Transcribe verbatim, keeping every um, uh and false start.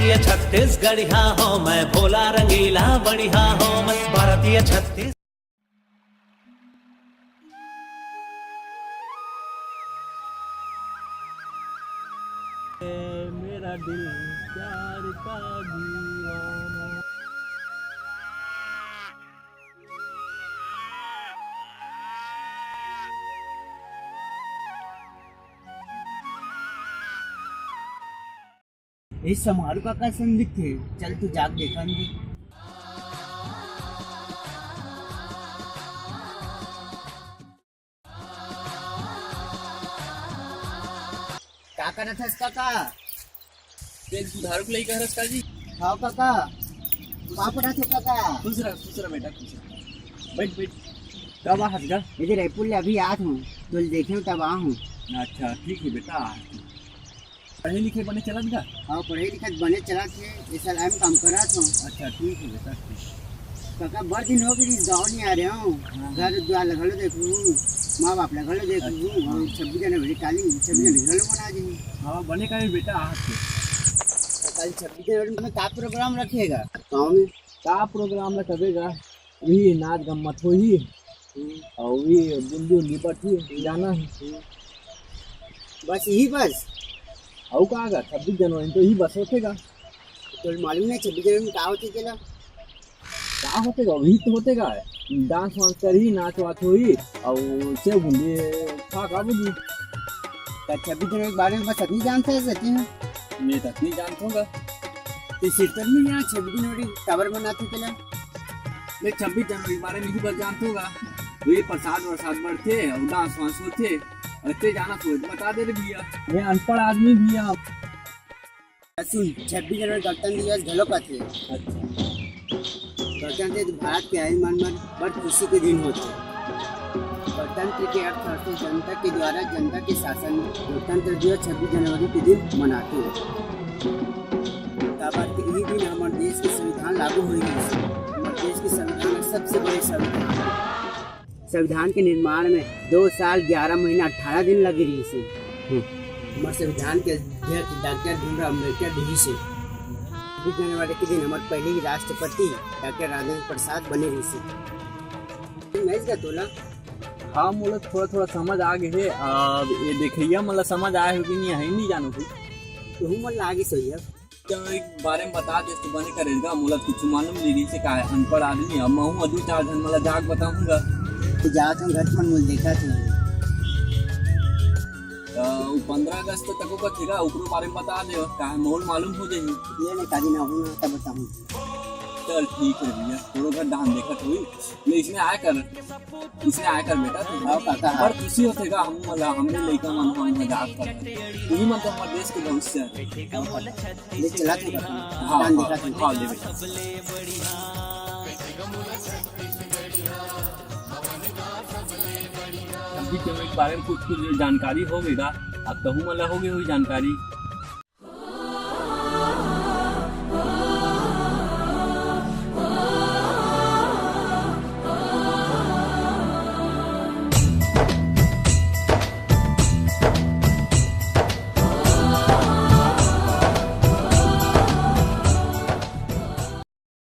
छत्तीसगढ़िया हो मैं, भोला रंगीला बढ़िया हो मैं, भारतीय छत्तीस। मेरा दिल प्यार का दीवाना। ए समारू काका असन दिखथे, चल तो जाके देखन दे। का करत हस काका? तें बुधारू के लइका हरस का जी? हाँ काका, पाँव परत हँव काका। खुश रह, खुश रह बेटा, खुश रह। बइठ, बइठ। कब आहस गा? ए दे रइपुर ले अभी आत हँव, तोला देखेंव तब आए हँव। अच्छा, ठीक हे बेटा। पढ़ई लिखई बने चलत गा? हाँ, पढ़ई लिखई बने चलत हे, ए साल M.Com करत हँव। अच्छा, ठीक हे बेटा, ठीक। काका, बड़ दिन हो गे रिहिस, गाँव नइ आए रहेंव। हाँ। घर दुवार ला घलो देखे हँव, माँ बाप ला घलो देखे हँव, अच्छा। अउ छब्बीस जनवरी काली, छब्बीस जनवरी घलो मना जाही। हाँ, बने करे बेटा, आज के। काली छब्बीस जनवरी में का program रखे गा गाँव में? का program ला कबे गा? उही नाच गम्मत होही, हम्म। अउ उही बुंदी उंदी बटही, जाना हे। हम्म। बस इही बस? अउ का गा, छब्बीस जनवरी तो इही बस होथे गा। तोला मालूम नइ छब्बीस जनवरी में का होथे तेला? का होथे गा, उही तो होथे गा, dance वांस करही, नाच वाच होही, अउ सेव बुंदी खा के आबो जी। त छब्बीस जनवरी के बारे में बस अतनी जानथस, अतनी? मैं तो अतनी जानथों गा। तें सिरतोन नइ जानस छब्बीस जनवरी काबर मनाथे तेला? मैं छब्बीस जनवरी के बारे में इही बस जानथों गा। उही प्रसाद वरसाद बंटथे अउ dance वांस होथे। अउ तें जानथस त बता दे रे भइया। मैं अनपढ़ आदमी भइया। सुन, छब्बीस जनवरी गणतंत्र दिवस घलो कथे। अच्छा। गणतंत्र दिवस भारत के आजादी मन बर बड़ खुशी के दिन होथे। गणतंत्र के अर्थ होथे जनता के द्वारा जनता के शासन। गणतंत्र दिवस छब्बीस जनवरी के दिन मनाथे। काबर के इही दिन हमर देश के संविधान लागू होय रिहिस। हमर देश के संविधान ह सबसे बड़े संविधान हे। संविधान के निर्माण में दो साल ग्यारह महीना अठारह दिन लगे रिहिस हे। हम्म। हमर संविधान के अध्यक्ष डॉक्टर भीमराव अम्बेडकर रिहिस हे। छब्बीस जनवरी के दिन हमर पहली राष्ट्रपति डॉक्टर राजेंद्र प्रसाद बने रिहिस हे। नइस गा तोला? हाँ, मोला थोड़ा-थोड़ा समझ आ गे हे। अब ए देखइया मन ला समझ आए होही कि नइ आए होही, नइ जानव भई। तुहू मन ला आ गे होही अब। चल, एक बारे में बता देस त बने करे गा, मोला कुछ मालूम नइ रिहिस हे, का हे, अनपढ़ आदमी हँव, महूँ दू चार झन मन ला जाके बताहूँ गा। त जात हँव घर म, मोला देखत हे। त वो पंद्रह अगस्त तक का होथे गा, ओकरो बारे में बता दे, का हे, मोला मालूम हो जाही। ले ने, काली ना हो ना, तब बताहूँ। चल, ठीक हे भइया, तोरो घर धान देखत होही, ले इसने आए कर। इसने आए कर बेटा, तू। हाँ, काका, हाँ। बड़ खुशी होथे गा, हमू मन ला, हमरे लइका मन, हम मजाक कर। तुही मन तो हमर देश के भविष्य हे। ले चला तू, काका। हाँ, हाँ, ले बेटा। अभी तो एक बारे में कुछ, कुछ जानकारी हो गे गा, अब तहू मन ला हो गे होही जानकारी।